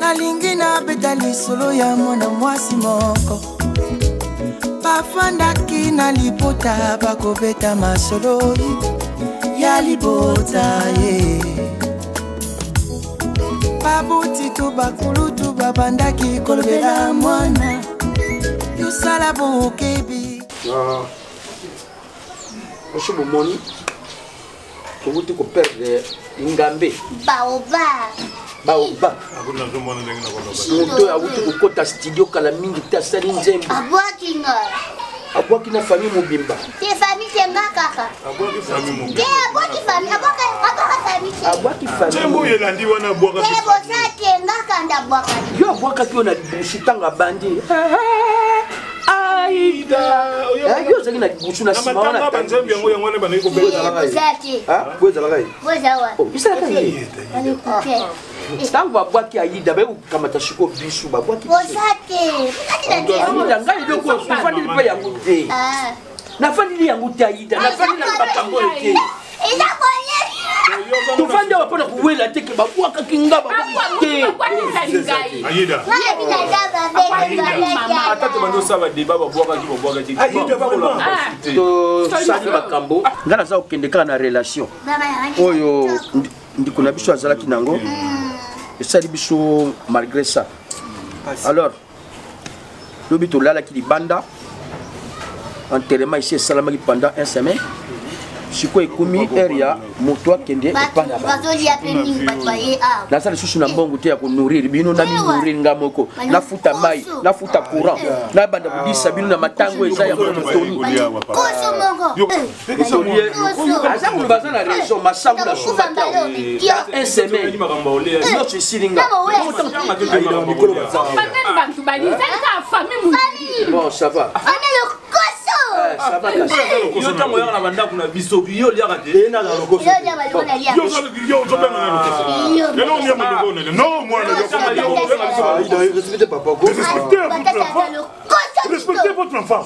Nalingi nabeta lisolo ya mwana mwasi moko bafandaki na libota bakobeta masolo ya libota ye baboti to bakulutu babandaki kolobela mwana yosala bokebi oso bomoni towuti koperdre ngambe baoba baoba moto oyo awuti kokɔta studio kala mingi te asali nzembo abwaki nga abwaki na famille mobimba te famille te nga kaka te abwaki famille abwaka famille te abwaki famille oyo elandi wana abwaka te boza te nga kanda abwaka yo abwakaki yo na libusu ntango abandi aida eh, yo ozalaki na libusu na nsima wana banzembo yango yango wana bandaki kobetaezalaka ye esalaka ye ntango babwaki aida baye kokamata sikoyo bisu babwaki aida ngai eloko ofandeli mpe yango te ah. nafandeli yango te aida nafandeli na makambo oyo te tofandi awa mpo na kowela te ke babwakaki nga babwaki te ata tobandi osala badeba babwakaki babwakaki tosali makambo ngai naza kokende kaka na relation oyo ndeko na biso azalaki nango esali biso malgré ça alors lobi tolalaki libanda enterrement esi esalamaki pendant un semaine sikoyo ekomi heure ya moto akende epai na bango naza lisusu na mbongo te ya konourrir bino na minourrir nga moko nafuta mai nafuta courant nabanda kolisa bino na matango eza ya monotoni aza koloba aza na raison masango na somba te un semaine nyonso esili nga bon ça va yo ntango oyaka na bandako na biso yo oliaka te Respectez votre enfant.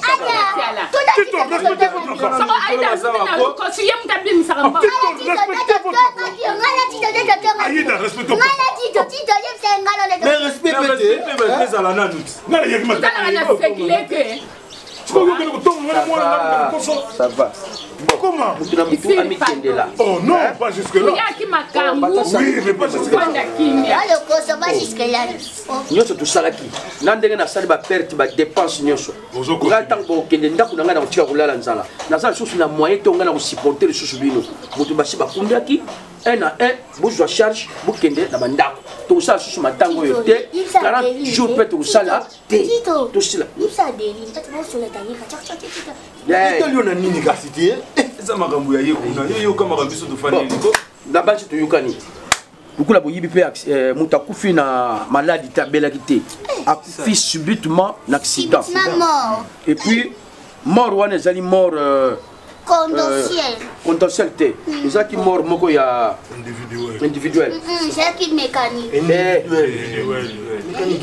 Tito, respectez votre enfant. Respectez votre enfant. Aïda, respectez votre Mais respect peut ezala nanu. Nana yaki Ça va. Comment Mutu na mutu amikendela. Oh non, pas jusque là. Oyaki makambo. Oui, mais pas jusque là. Nyonso tosalaki na ndenge nasali baperte badepense nyonso ngai ntango bokende ndako na ngai na kotika kolala nzala naza lisusu na moyen to ngai na kosupporte lisusu bino moto basi bakundaki un na un bozwa charge bokende na bandako tokosala lisusu matango oyo te 40 jours mpe tokosala te tosila etali na nini kasi te eza makambo ya ye kuna yo yokamaka biso tofandeli na basi toyokani lokola boyibi mpe eh, moto akufi na maladi te abelaki te eh. akufi subitement na accident et puis mort wana ezali mort euh, condentiel te ezalaki mort moko ya individuel ezalaki mécanique eh.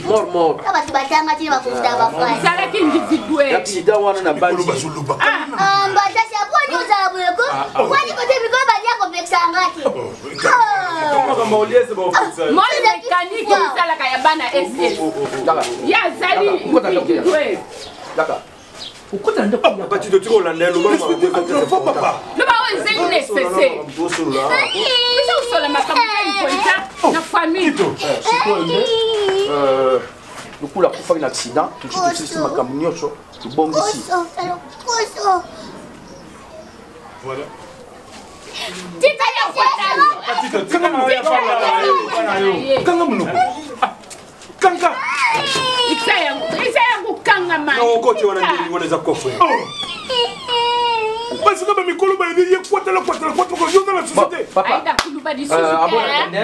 mort mort bato batanga ti bakofuta bafrai ezalaki individuel accident wana na bandi mbatasi aponi ozala boyeko wani kote mikolo balia kopekisa nga te mort mécanique esalaka ya bana ss ye azali individuel okota na ndako ah, bati totika olanda ye loba loba oyo ezali nécessaire biso kosola makambo mpenza na famille eh, sikoyo nde euh, lokola akufaki na accident tosi tosilisi makambo nyonso tobongisi Voilà. Kanga monoko kanga eza ya kokangama okoti wana ndenge wana eza coffre oh. basika bamikolo bayebi ye kwatala kwatala kwatala yo na société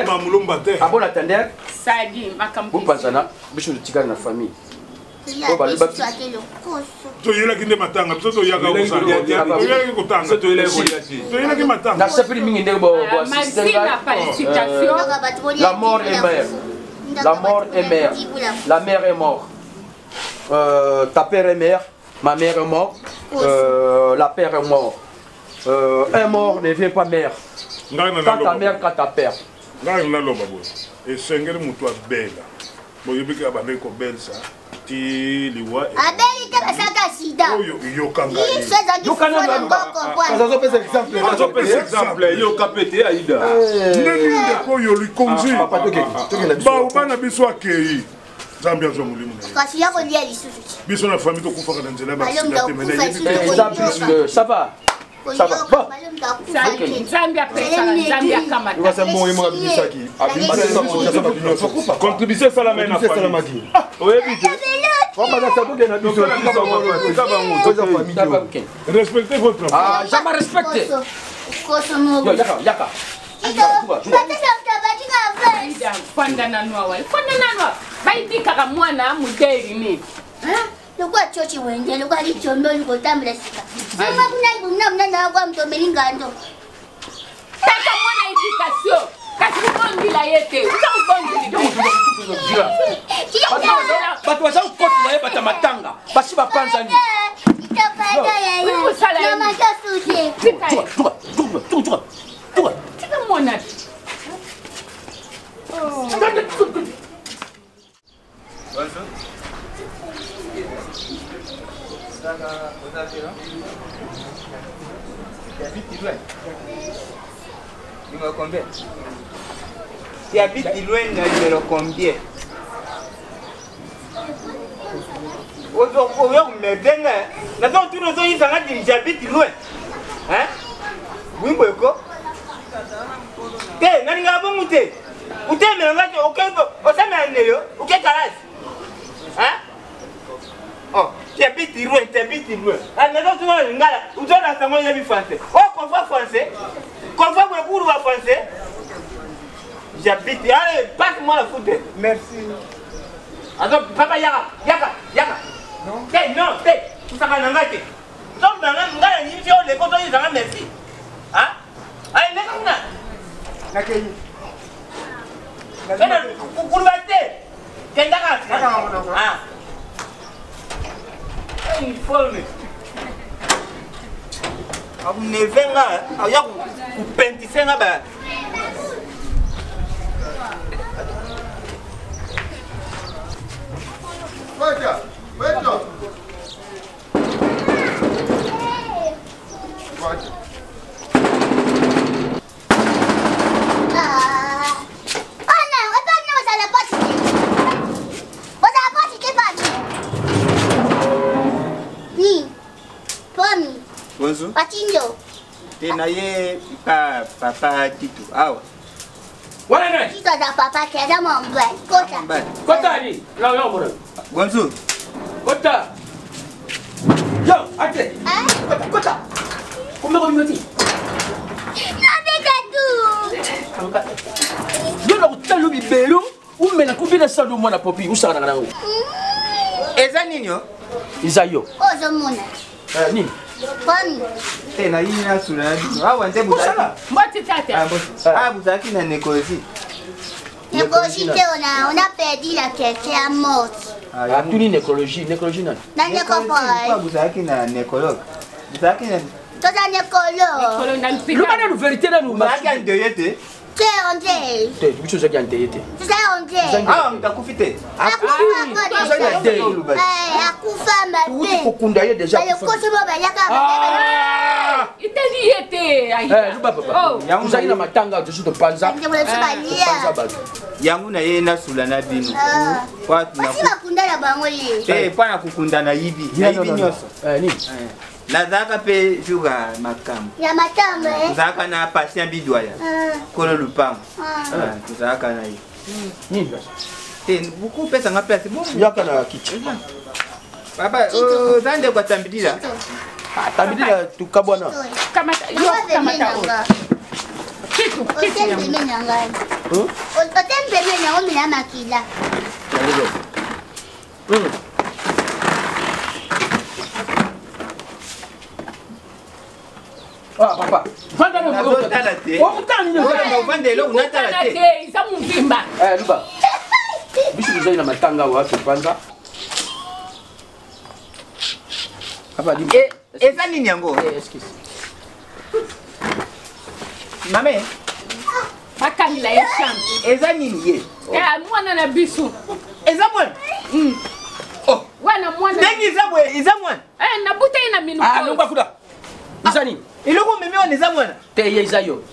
mamulomba te abon attendeur bopanzana biso totikali na famille Toyelaki nde matanga biso toyaka toyelaki kotanga toyelaki matanga nasepeli mingi ndenge boassiste la mort est mère la mort est mère la mère est mort euh, ta père est mère ma mère est mort euh, la père est mort euh, un mort ne vient pas mère quand ta mère quand ta père ngai naloba boye esengeli moto abela. Boyebi abandaki kobelisa ti liwa. Abeli te, basalaka sida. Oyo yoka ngai. Biso ezalaki fufu na ngoko bwana. Azopesa exemple. Azopesa exemple, yoka pe te, Aida. Ndenge ndeko oyo likonzi Papa, tokende biso. Baoba na biso akei, Nzambe azwa molimo na ye. Kasi ya kolia lisusu te. Biso na famille tokufaka na nzela ya Malongi basida te, mais akufa nayebi lisusu. te. Eza plus que ça va, ça va. Bon. Nzambe apesaka, Nzambe akamata. Yoka mbongo ye moko abimisaki. Abimisaki bato nyonso. Contribution esalama ye na Contribution famille. esalamaki. Oyebi te. Papa, tokende na biso. Tika bango, tika bango. Oza famille Ça va, te. ok. Respectez votre Ah, jamais respecté. Koso Yo, moko. yaka, yaka. Aida, fanda nanu awa, fanda nanu awa. Bayitikaka mwana mudeli nini? Lokwa chochi wende lokwa lichombe olikotambula sika songa kuna libumna muna nawa mtomeli ngando. Tata mwana éducation, kasi kubongila ye te, uza kubongili. Bato baza kokotela ye, bato ya matanga basi bapanzani. Tika ye. Tuka, tuka, tuka, tuka, tuka. Tika mwana. Bonjour. Tu habites loin? Numéro combien? Tu habites loin, numéro combien? Oyo mebenga nazotuna, ozoyisanga j'habite loin, hein? Bwimbo eko te, nalingaka bongo te. Utemela nga te, osamela neyo oke kalasi, hein? Oh, tu habites loin, tu habites loin. Ah, nazotuna lingala, ozolasa ngo oyebi français. Oh, konfa français, konfa boye kuluba français. J'habite, allez, passe-moi la foudre. Merci. Attends, papa, yaka, yaka, yaka. Te, non, te, tosaka na ngai te. Nzambe na ngai, ngai nayebisi yo leko toyebisanga merci. Hein? Allez, leka kuna. Nakei. Kende kuluba te. Kendaka. Ah. Uniforme. Akuneve nga, aya kupentise nga ba. Weta, weta. Weta. Ana epani ozala pasi te, ozala pasi te pami ni pomi. Bonjour. Batindo. Te na ye pa papa Tito awa. Wana nani? Tito aza papa te, aza mobali. Kota. Mbali. Kota ali la yo mona. Bonjour. Kota yo ate. Kota, kota, kumbe ko bimati. Nabeka tu. Yo na kotala bibelo umela kubina salo mwana popi usakanaka nango. Eza nini yo? Eza yo. Ozomona. Nini? Pomi. Te na yini na sula na bino. Awa nte bozalaki. Mboti tata. Ah, mboti. Ah, bozalaki na nécrosie. Nécrosie te, on a perdu la quelqu'un morte. Atuni nécrologie, nécrologie nani? Na nécropole. Bozalaki na nécrologue. Bozalaki na Toza nécrologue. Loba nanu vérité nanu. Bozalaki endeuillé te. Te André. Te, biso ozalaki endeuillé te. Toza André. Awa moto akufi te. Akufa. Akufa mabe. Kokunda ye déjà. Balokoso bo bayaka. Itali ye te, Aida. Loba papa, ozalaki na matanga tosi topanza. Topanza bato. Yango na ye nasula na bino. Basi bakunda na bango ye. Te, mpo na kokunda nayibi. Nayibi nyonso. Nini? Nazalaka mpe jour ya makambo. Ya matambo. Tozalaka na patient Bidwaya. Kolo lupango. Tozalaka na ye. Nini? Te, bokopesanga place. Yaka na kiti. Papa, oza ndeko atambidila. Atambidila tukabwana. Kamata, yo kamata oyo. Kitu, kitu ya Otembeme na ngai. Otembeme na omela makila. Ah, papa. Vanda na Nazotala te. Okutala nini? Ovanda eloko natala te. Te, eza muvimba. Eh, luba. Biso tozali na matanga awa topanza. Papa, di. Eza nini yango? Excuse. Mame. Bakangela ye chambre. Eza nini ye? Mwana na biso. Eza Oh. Wana mwana. Ndenge eza boye eza mwana. Eh, nabuta ye na minuko. Ah, longwa kuna. Eza nini? Eloko omemi wana eza mwana. Te ye eza yo.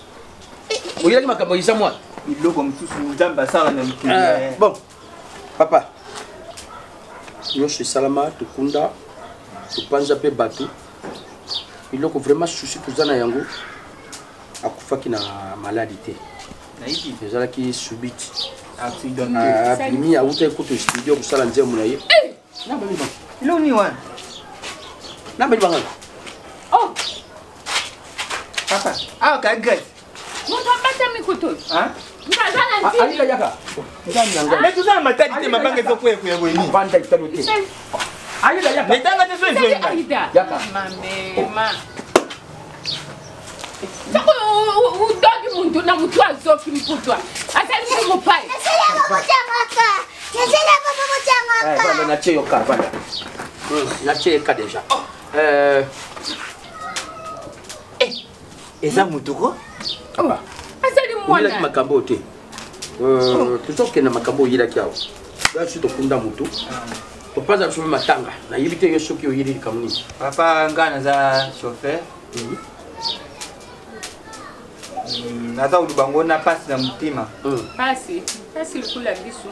Oyelaki makambo eza mwana. Biloko mosusu Nzambe asala na mokili. Eh, bon. Papa. Nyonso esalama tokunda topanza mpe bato biloko vraiment souci toza na yango akufaki na maladi te ezalaki subite abimi awutaki kutu studio kosala nzembo na ye eh! eloko nini wana nabeli bangana oh. papa awa ka grèce moto abatami kutu aza na ntina yaka mais toza na matadi te mabanga ezokweyakweya boye nini vanda italo te ayida yaka netanga te so ezoyaka yaka soko udoki muntu na mutu azoki mputwa azali mu mopai natie yo ka vanda natie ye ka déjà eza motu ko azali mwana makambo oyo te tozokende makambo oyelaki awa biso tokunda motu topanza biso mpe matanga nayebi te yo soki oyeli likambo nini papa ngai naza chauffeur naza koluba ngo na mpasi na motema mpasi mpasi likula biso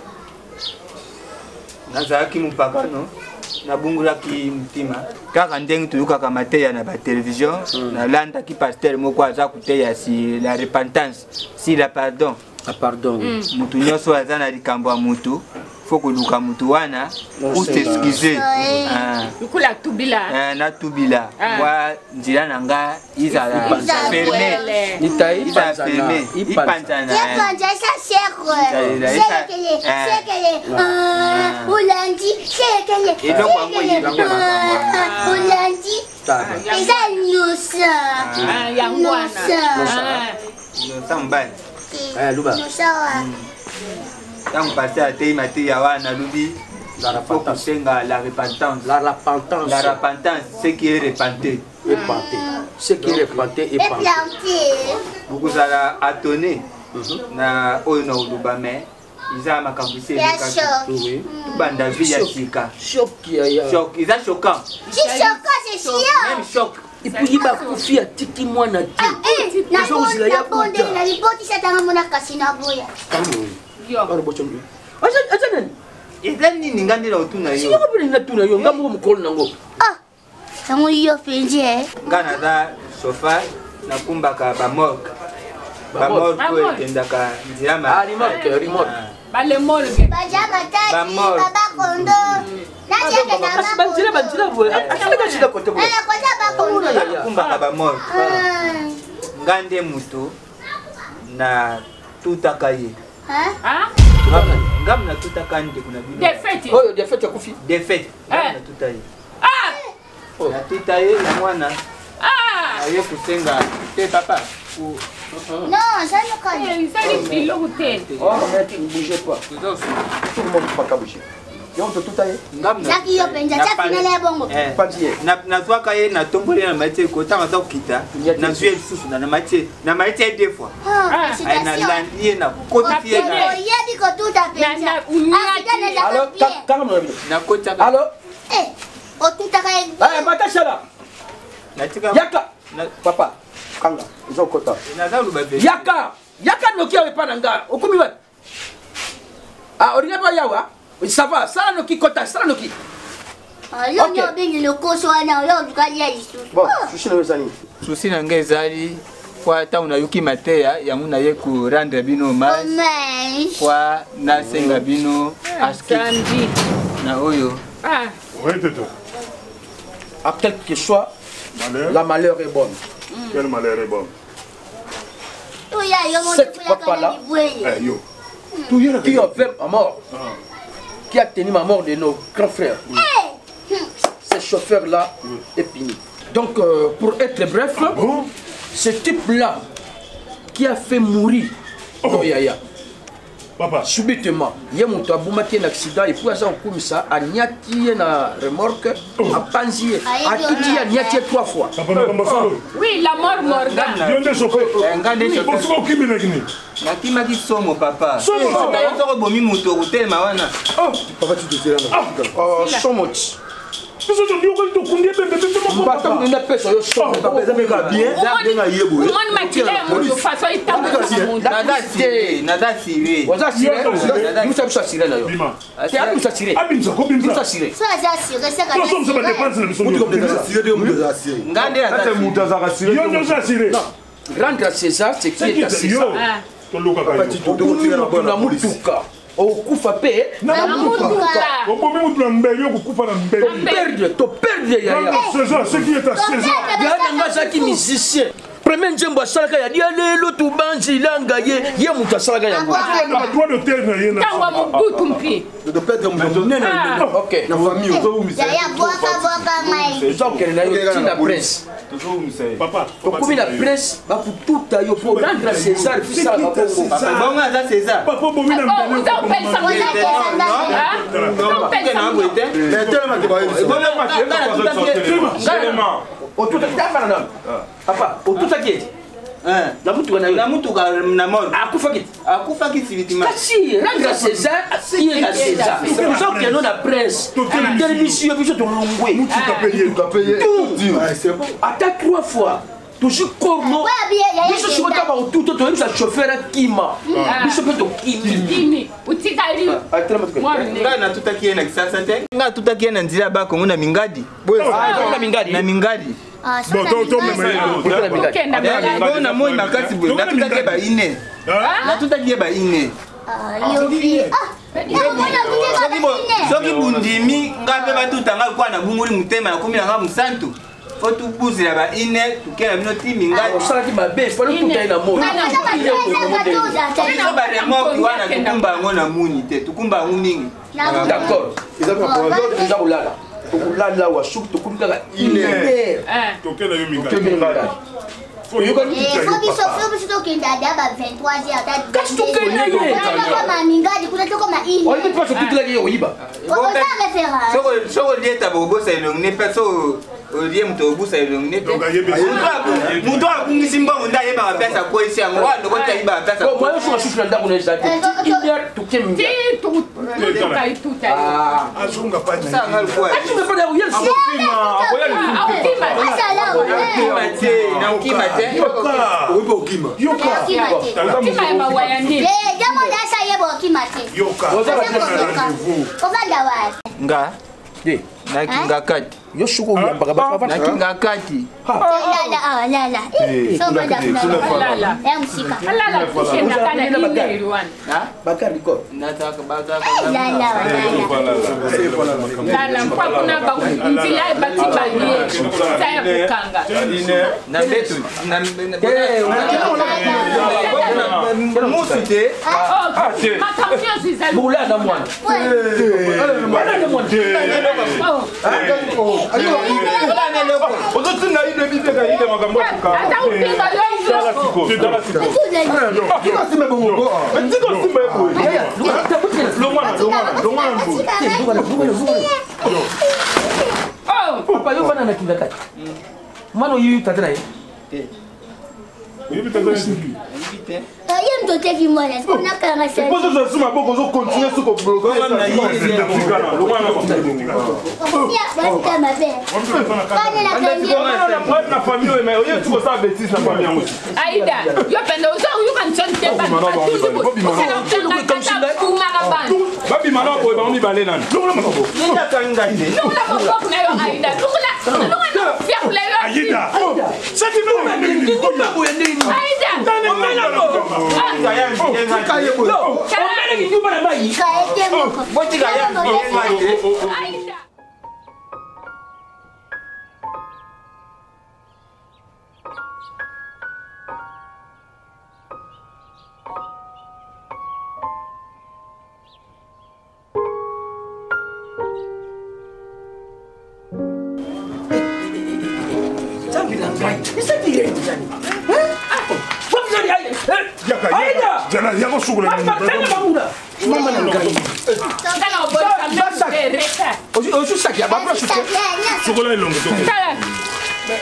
nazalaki mopakano nabungolaki motema kaka ndenge toyokaka mateya na batelevizio nalandaki pasteur moko aza koteya si la repentance si la pardon Ah, pardon. Mutu nyonso aza na likambo ya mutu fo koluka mutu wana pour s'excuser. Lokola tubila. Natubila wa nzela na nga izala ferme. Izala ferme. Ipanzana. Ipanza esa sekwe. Sekele, sekele. Ulandi, sekele. Sekele. Ulandi. Eza nyonso. Yango wana. Nyonso mobali. Aya luba. Ntango pasteur ateyi mateya wana alobi faut kosenga la repentance. La repentance. La repentance, ce qui est repenté. Repenté. Ce qui est repenté est planté. Bokozala atone na oyo na koloba mais eza makambo esi elekaki tobanda vie ya sika. Choc eza choquant. Même choc. Epuis ye bakufi atiki mwana te. Ozozela ya kuta. Nalibotisa tanga mona kasi naboya. Aza nani? Eza nini nga nde na otuna yo? Sika mpe natuna yo nga moko mokolo nango. Yango yo mpenza. Nga naza chauffeur nakumbaka bamorgue. Bamorgue oyo ekendaka nzela ma. Remorque, remorque. Balemorgue. Baja mataki, babakondo. Banzela banzela boye. Asalaka nzela kote boye. Nakumbaka bamorgue. Nga nde moto na tutaka ye. Ngamu natutaka ndeko na bino. Defete. Oyo defete akufi. Defete. Ngamu natuta ye. Natuta ye na mwana. Aye kosenga te papa. Non, ça ne connaît. Ezali biloko te. Oh, mais tu ne bouge pas. Tout le monde ne peut pas bouger. Yo totuta ye. Zaki yo penza tia finale ya bongo. Panzi ye. Nazwaka ye natomboli na matie kotanga aza kokita nazwi ye lisusu na matie na matie ye deux fois. Nalandi ye nakotisi ye. Oyebi kotuta penza. Alors kanga mona bino. Nakotaka. Alors. Eh, otutaka ye. Eh, matashala. Natika. Yaka. Papa, kanga ozokota. Nazaloba. Yaka. Yaka noki awe pa na nga. Okomi wapi? Ah, olingi pa yawa? Ça va, sala noki kota, sala noki. Yo nde obengi lokoso wana oyo oluka lia lisusu. Bon, susi na yo eza nini? Susi na ngai ezali kwa ntango nayoki mateya yango naye korendre bino hommage kwa nasenga bino aski na oyo. À quel que soit malheur. La malheur est bonne. Quel malheur est bonne? Cette papa-là, qui a fait ma mort, qui a tenu ma mort de nos grands frères, ce chauffeur-là est puni. Donc, pour être bref, ce type-là qui a fait mourir Yaya, Papa. Subitement ye moto abomaki ye na accident et puis aza kokumisa aniati ye na remorque, apanzi ye, atuti ye, aniati ye 3 fois. Papa na kamba solo. Oui, la mort Morgan. Yo nde chauffeur. Nga nde chauffeur. Osuka okimelaki nini? Nakimaki somo papa. Somo. Yo soko bomi moto okotelema wana. Papa, tu te là. Oh, somo ti. Biso tondiokoki tokundi ebembe biso moko. Mbata monene apesa yo somo. Papa, eza meka bien ndenge aye boye. Omoni makila ya moto faso etambaka moto. Naza assuré, naza assuré. Oza assuré? Bimisa biso assuré na yo. Bima. Te abimisa assuré. Abimisa ko Bimisa bimisa. assuré. So aza assuré, saka aza Tosomisa assuré. badepense na biso. Mutu comme assuré, de mutu assuré. Nga nde naza assuré. Moto azalaka assuré. Yo nde oza assuré. Rendre à César ce qui est à César. Yo. Tolukaka Papa, yo. tu te Obomi motu na mutuka, okufa mpe Na Na mutuka. Obomi mutu na mbeli, okokufa na mbeli. Perdre, to perdre yaya. Rendre à César ce qui est à César. Yaya na nga azalaki musicien. Premier nzembo asalaka ya dia lelo tubanzilanga ye, ye moto asalaka yango. Na droit d'auteur na ye na. Ntango ya mobutu mpe. De perdre mon Nene, ok. na famille. Yaya, bwaka bwaka ngai. Oza kokende na yo ntina prince. Papa. Okomi na prince, bakotuta yo po rendre à César fisalaka bongo. Papa, bongo aza César. Papa obomi na Oh, mbeli. oza kopelisa Oza pesa ndako. Oza kopelisa ngo te. Mais tellement que bah Otutaki tafana na papa, otutaki ete na mutuka na yo. Na mutuka na mort. Akufaki te. Akufaki subitement. Kasi rendre à César qui est à César. Oza kokende na prince, totelemisi yo, biso tolongwe. Tu c'est bon. Ata 3 fois tozwi korno. Oya biye, yaya Biso sikoyo kenda. ntango bakotuta, toyebisa chauffeur akima, biso mpe tokimi. Kimi otikali mort. Nga natutaki ye na Kisasa te. Nga natutaki ye na nzela ya Bakongo na Mingadi. Na mingadi. Na Mingadi. Ah, so Bon, na to to mingadi. mema ye. Okenda mingadi. Okenda Bongo na moi makasi boye natutaki ye baine. Natutaki ye baine. Ah, yo bi. Ah, yango mwana muteka bakine. Soki bundimi nga mpe batuta nga kwa nabunguli motema nakomi na nga mosantu. Fo tubuzela baine tukela bino ti Mingadi. Osalaki mabe, fale otuta ye na moi. Ata ba 13 14 Biso baremorke wana tukumba yango na muni te, tukumba yango mingi. D'accord, toza kolala, tokolala awa soki tokomi kaka une heure. Tokenda yo mingadi. Tokende mingadi. Faut yo Eh, tuta fo yo biso papa. fo biso tokende ada ba 23 heures ata. Kasi tokende ye. Kuna tokoma mingadi, kuna tokoma ine. Oyebi mpasi otutelaki ye oyiba. Oza référence. Soko olieta bokobosa elongi ne mpe so olie moto obusa elongi ne te. Donc ayebi. Moto abungisi mbongo nde ayebaka place akweyisi yango wana lokoti ayibaka place. Bon, moyen soka susu na ndako na eza te. Ti une heure toke mingadi. Ti tutuka etuta yo. Azonga pa na. Sanga lokwa. Atuka mpe na ye lisusu. Akokima. Asala wa. Nakokima te, nakokima te. Yoka. Oui, okima. Yoka. Okima te. Okima ya mawa ya nini? Eh, jambo nda sa yebo okima te. Yoka. Oza Oza koyoka. Ovanda wapi? Nga Ye, nakinga kati. yo soki oyambaka bato bavanda. Nakinga kati. Lala awa lala. Eh, so ovanda kuna. Alala. Ya msika. Alala tukendaka na ineri wana. Bakari ko. Nataka bazaka. Lala wa lala. Lala mpo kuna nzela ebati baye eza ya kokanga. Na mbeto na musu te. Makambo nyonso ezali. Bokolala na mwana. Wana na mwana. Oh. Ozotinda ide bibeka ide makambo ya Ata utinga yo iloko. Tika simba bongo. Tika osimba ye boye. Longwana, longwana, longwana mbu. Oh. Papa yo vanda na kinga kati. Mwana oyibi tata na ye. Oyebi tata nini? Ye mtu oteki mwana, sikuna kanga sa. Mpo ozozwa su maboko ozokontinue su kobloke. Sia, basika mabe. Bana na kangi. Na famille oyo, mais oye tu kosala bétise na famille yango. Aida, yo pende oza oyoka nsoni te bana batundi boye. Osala okanga tata kumaka bana. Babima na boye bango mibale nani. Nakanga te. Lukula maboko na yo Aida. Lukula lukula na fiakula yo. Aida. Saki no. Kindumba boye ndenge nini? Aida. Omele kindumba na mai. Kaete moko. Botika ya te. Aida. Nzambe na ngai. Ezali ye nzani. Wapi nani Aida? Yaka, yaka. Aida! Jana yako sukola. Mama na ngai. Ozu saki ba broche te. Sukola elongo to.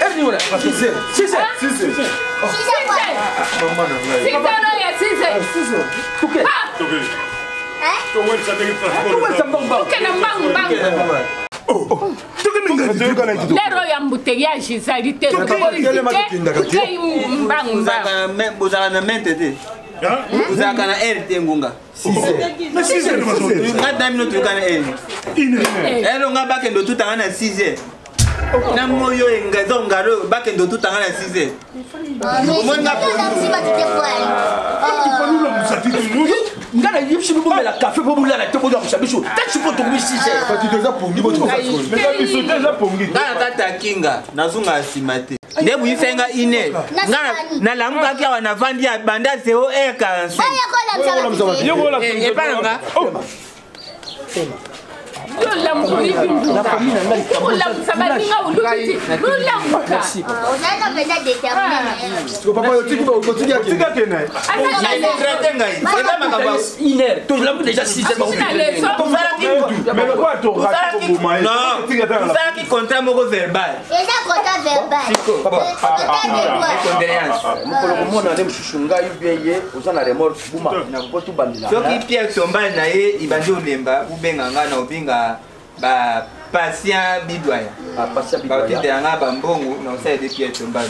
Erni wala. 6 6 6 6 6 Tuke. Tuke. Towelisa ndenge transport. Towelisa mbangu. Tuke na mbangu mbangu. Lero ya embouteillage ezali te. Tokei mbangu mbangu. Bozalaka na mente te. Ozalaka na aire te ngonga. Nga na bino toyoka na aire. Elo nga bakende otutanga na 6 heures. Na moyo eza ngalo bakende otutanga na 6 heures. Omoni nga nga na yebisi bi bomela kafe mpo bolala te bozwakisa biso te sikoyo tokomi 6 heures. Nga na kata kinga nazonga nsima te nde buyisa nga ine nga nalamukaki awa navandi ya banda 0 heure 45 epa na nga olamusa baninga oluki te olamuka nailtrate ngai eza makambo tolamuki déjà 6 heures contrat moko verbal eza contrat verbal mokolo komona nde mosusu ngai bien ye oza na remorque buma po tobandela soki pierre tombale na ye ibandi olemba ubenga nga na obenga bapatient bidwaya baotindela nga bambongo na osala de pierre tombale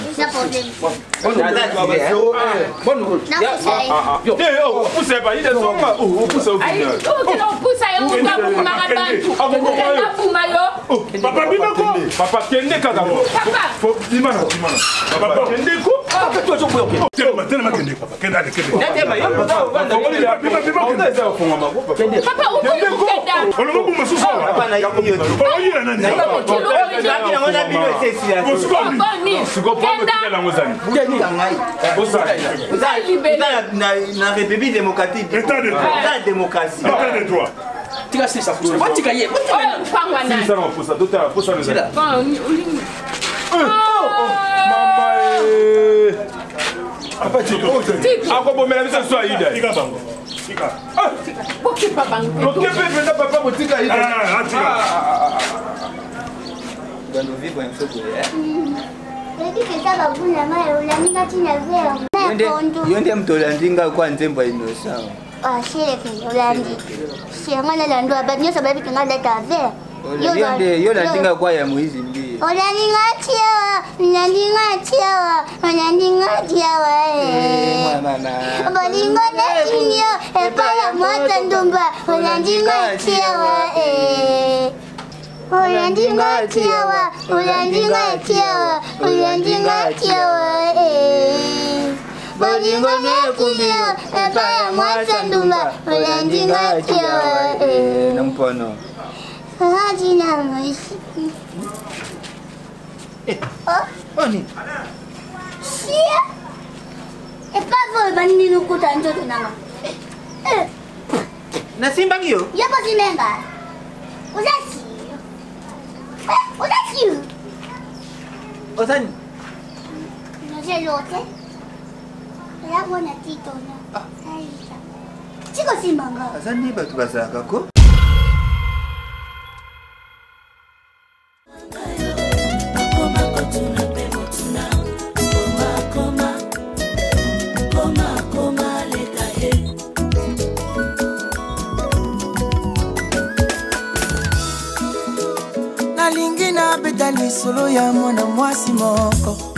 Papa bimako papa kende kaka bima na bima na papa kende ko telema telema kende papa kende ale kende bima bima kende papa ukenda olongo buma susu papa na yo oyira nani na république démocratique état de droit état de démocratie état de droit tika sisa pusa batika ye akobomela biso so aida okepe mpenza papa botika aida yo nde moto olandi ngai kwa nzembo ya innocent sheleke olandi yango nalandi bato nyonso bayebi kenga alata vert yo olandi ngai kwa ya moïse mbiye olandi nga tiawa olandi nga tiawa olandi nga tiawa bolingo netinio epai ya moto ndumba olandi nga tiawa olandi nga tiawa olandi nga tiawa olandi nga tiawa bolingo netinio epai ya moto ndumba olandi nga tiawa nampono Hajina moisi. Oni. Sia. Epavo ebandi lokuta nzoto nanga. Nasimbaki yo? Yo kosimbenga. Oza sio. Oza sio. Ozani? Naza te. Oya bona titona. Tikosimba nga. Aza nde bato bazalaka ko? Nalingi nabeta lisolo ya mwana mwasi moko.